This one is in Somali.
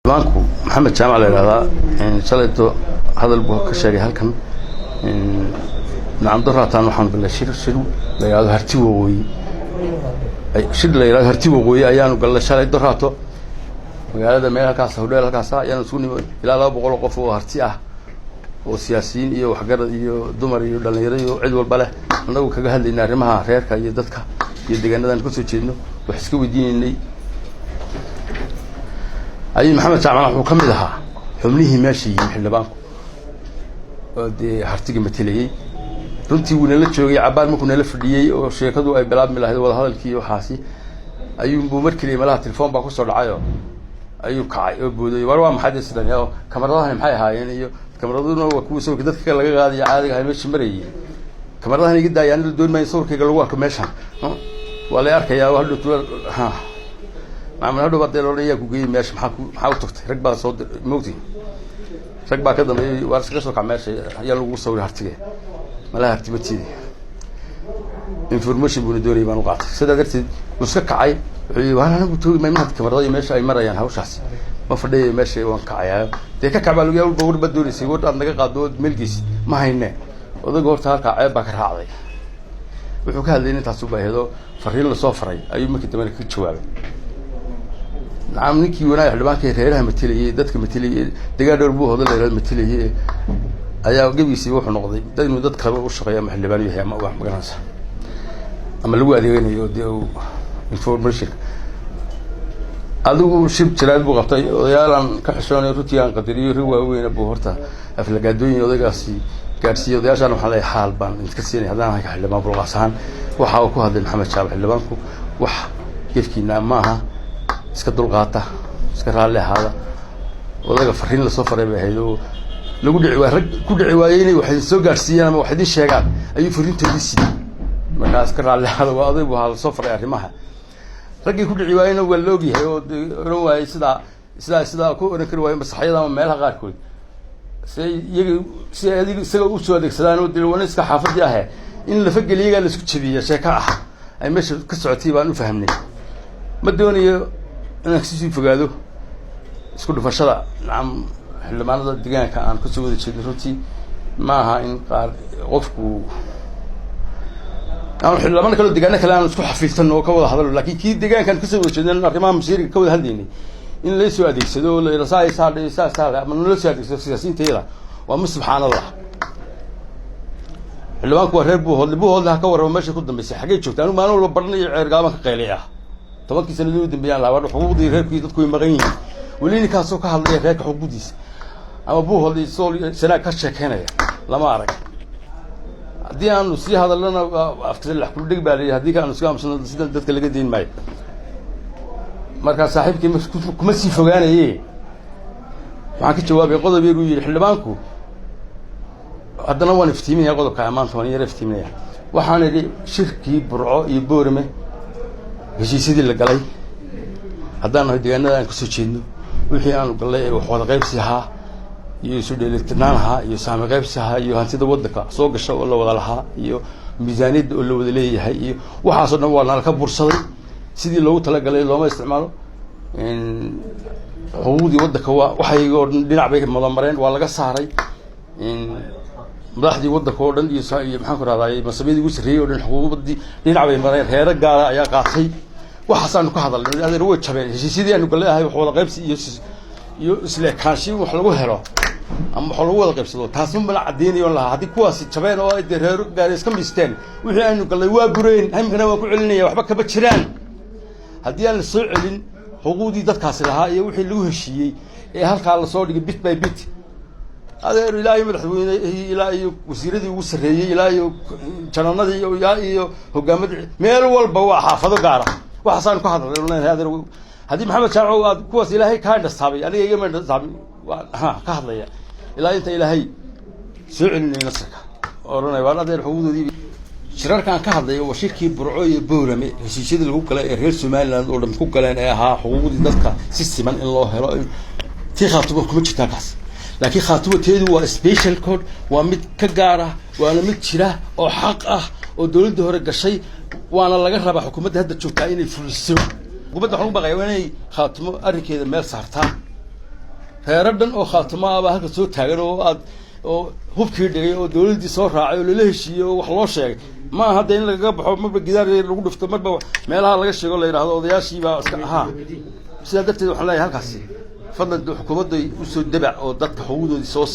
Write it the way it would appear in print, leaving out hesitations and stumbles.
Xildhibaanku Maxamed Jaamac la yidhahdaa shalayto hadal buu ka sheegay halkan. Nacam, daraataan waxaanu gallay shir la yidhahdo Harti Waqooyi. Shir la yidhahdo Harti Waqooyi ayaanu gallay shalay doraato magaalada meel halkaas, hodheel halkaasa ayaanu isugu nimi, ilaa 200 oo qof oo Harti ah oo siyaasiyiin iyo waxgarad iyo dumar iyo dhalinyaro iyo cid walba leh, annagu kaga hadlaynay arrimaha reerka iyo dadka iyo deegaanadan kasoo jeedno, wax iska weydiinaynay. Ayuu Maxamed Jaamac wuxuu ka mid ahaa xubnihii meesha yimi, xildhibaanku oo dee Hartiga matelayey. Runtii wuu nala joogay cabaar. Markuu nala fadhiyey oo sheekadu ay bilaabmi lahayd, wadahadalkii iyo waxaasi, ayuunbuu mar keliya malaha telefoon baa kusoo dhacayoo ayuu kacay oo booday: "War, waa maxay de sidan? Kamaradahani maxay ahaayeen?" Iyo kamaraduna waa kuwa sawirka dadka laga qaadaya caadiga ahay meesha marayay. "Kamaradahan iga daaya, aniga doon maayo sawirkayga lagu arko meeshan, waa lay arkayaa hadhow." Ha maamul, hadhow baa dee loodhan: "Yaa ku geeyey meesha? Maxaa ku maxaa u tagtay?" Rag baa soo mogti, rag baa ka dambeeyay: "Waar, iskaga soo kac meesha, ayaa lagu sawiray Hartige." Malaha Harti ma tiidi, information buuna doonayay baan u qaatay. Sidaa darteed wuu iska kacay. Wuxuu yidhi: "Waan anigu toogi may mahad kamarada iyo meesha ay marayaan hawshaasi, ma fadhiyayo meesha, waan kacayaa." Dee ka kac baa lagu walba, war baad doonaysay, war aad naga qaado ood meel geysid ma hayne. Odayga horta halkaa ceeb baa ka raacday. Wuxuu ka hadlayay intaas u baaheedo, fariin lasoo faray ayuu markii dambena ka jawaabay. Nacam, ninkii wanaag xildhibaanka reeraha matelayay, dadka matelayay, degaan dhowr buu hoda la yihahdo matelayay, ayaa gebigiisiiba wuxuu noqday dad inuu dad kaleba u shaqeeyo ama xildhibaan yahay ama wax magaranaysa ama lagu adeeganayo dee uu information. Adigu shib jiraad buu qabtay. Odayaalaan ka xishoonayo, runtii aan qadariyo, rag waaweyna buu horta aflagaadooyin odaygaasi gaadhsiiyey. Odayaashaan waxaan leeyahay, xaal baan idinka siinaya haddaan ahay ka xildhibaan Bulqaas ahaan. Waxa uu ku hadlay Maxamed Jaamac xildhibaanku wax gefkiina maaha, iska dulqaata, iska raalli ahaada. Odaga fariin lasoo faray bay ahayd oo lagu dhici waay, rag ku dhici waayey inay wax idin soo gaadhsiiyaan ama wax idin sheegaan ayuu fariintoodii sidiyey. Markaa iska raalli ahaada, waa oday buu ahaa lasoo faray arrimaha. Raggii ku dhici waayeyna waa la ogyahay oo oran waayey sidaa sidaa sidaa ku oran kari waaye masaxyada ama meelaha qaarkood si ay iyaga si ay adig isaga usoo adeegsadaan oo dee iska xaafadii ahe in lafageliyagaa laisku jabiya sheeko ah ay meesha ka socotay baan u fahmnay. Ma doonayo inaan kasii fogaado isku dhufashada. Nacam, xildhibaanada deegaanka aan kasoo wada jeedno runtii ma aha in qaar qofku aan xildhibaano kaleo deegaano kale aan isku xafiiltano oo ka wada hadalno, lakin kii deegaankaan kasoo wada jeedno arrimaha masiiriga ka wada hadlaynay in laysoo adeegsado oo la yidha saa saa saa saa ama nala soo adeegsado siyaasiyiintayada waa ma subxaan Allah. Xildhibaanku waa reer Buuhoodle. Buuhoodle ha ka warramo meeshay ku dambaysay, xaggay joogta. Anigu maalin walba baranayo Ceergaaban ka qaylay ah. 10kii sanadii u dambeeyaan lahaa xuquuqdii reerkii dadku way maqan yihiin. Weli ninkaasoo ka hadlaya reerka xuquuqdiisa ama Buuhoodle, Sool, Sanaag ka sheekeynaya lama arag. Haddii aanu sii hadalnana afkalax kula dheg baa layihi. Haddii ka aanu iska aamusno, sida dadka laga dayn maayo. Markaa saaxiibkii kuma sii fogaanaye, waxaan ka jawaabay qodob yar uu yidhi xildhibaanku. Haddana waan iftiiminaya qodobka maanta, waan yara iftiiminaya. Waxaan idhi shirkii Burco iyo Boorame, heshiisyadii la galay, haddaan nahay deegaanada aan kasoo jeedno, wixii aanu gallay ee wax wada qaybsi ahaa iyo isu dheelitirnaan ahaa iyo saami qaybsi ahaa iyo hantida waddanka soo gasha oo la wada lahaa iyo miisaaniyadda oo la wada leeyahay iyo waxaasoo dhan waa nala ka bursaday. Sidii loogu talagalay looma isticmaalo. Xuquuqdii waddanka waa waxayga oo dhan dhinac bay madamareen, waa laga saaray. Madaxdii waddanka oo dhan iyo iyo maxaan ku rahday masabyadii ugu sarreeyey oo dhan xuquuqdii dhinac bay mareen, reero gaara ayaa qaatay. Waxaasaanu ka hadalnay. Adeer, way jabeen heshiisyadii aanu gallay ahay wax wada qaybsi iyo isla ekaanshiyo wax lagu helo ama wax lagu wada qaybsado. Taasma bala caddeynayoon lahaa haddii kuwaasi jabeen oo ay dee reero gaari iska miisteen, wixii aynu gallay waa bureen. Iminkana waan ku celinaya, waxba kama jiraan haddii aan la soo celin xuquuqdii dadkaasi lahaa iyo wixii lagu heshiiyey ee halkaa lasoo dhigay bit by bit. Adeer, ilaa iyo madaxweyne, ilaa iyo wasiiradii ugu sarreeyey, ilaa iyo jananadii, ilaa iyo hogaamadii, meel walba waa xaafado gaara. Waxaasaanu ka hadalnay. Adeer, haddii Maxamed Jaamac aad kuwaas Ilaahay kaa indhasaabay, aniga igama indhasaabin. Waan ha ka hadlaya ilaa inta Ilaahay soo celinayo nasarka odhanaya waan adeer xuquuqdoodii. Shirarkaan ka hadlaya waa shirkii Burco iyo Boorame, heshiisyadii lagu galay ee reer Somaliland oo dhan ku galeen ee ahaa xuquuqdii dadka si siman in loo helo. Tii Khaatumo kuma jirtaa kaas, laakiin Khaatumo teedu waa special code, waa mid ka gaar ah, waana mid jira oo xaq ah oo dawladdii hore gashay, waana laga rabaa xukuumadda hadda joogtaa inay fuliso. Xukuumadda waxaan u baqaya waa inay Khaatumo arrinkeeda meel saartaa. Reero dhan oo Khaatumo ah baa halka soo taagan oo aad oo hubkii dhigay oo dawladdii soo raacay oo lala heshiiyey oo wax loo sheegay. Ma aha hadda in lagaga baxo, marba gidaar lagu dhufto, marba meelaha laga sheego, la yidhahdo odayaashii baa iska ahaa. Sidaa darteed waxaan leeyahay halkaasi fadlan xukuumadday usoo dabac oo dadka xuquuqdoodii soo.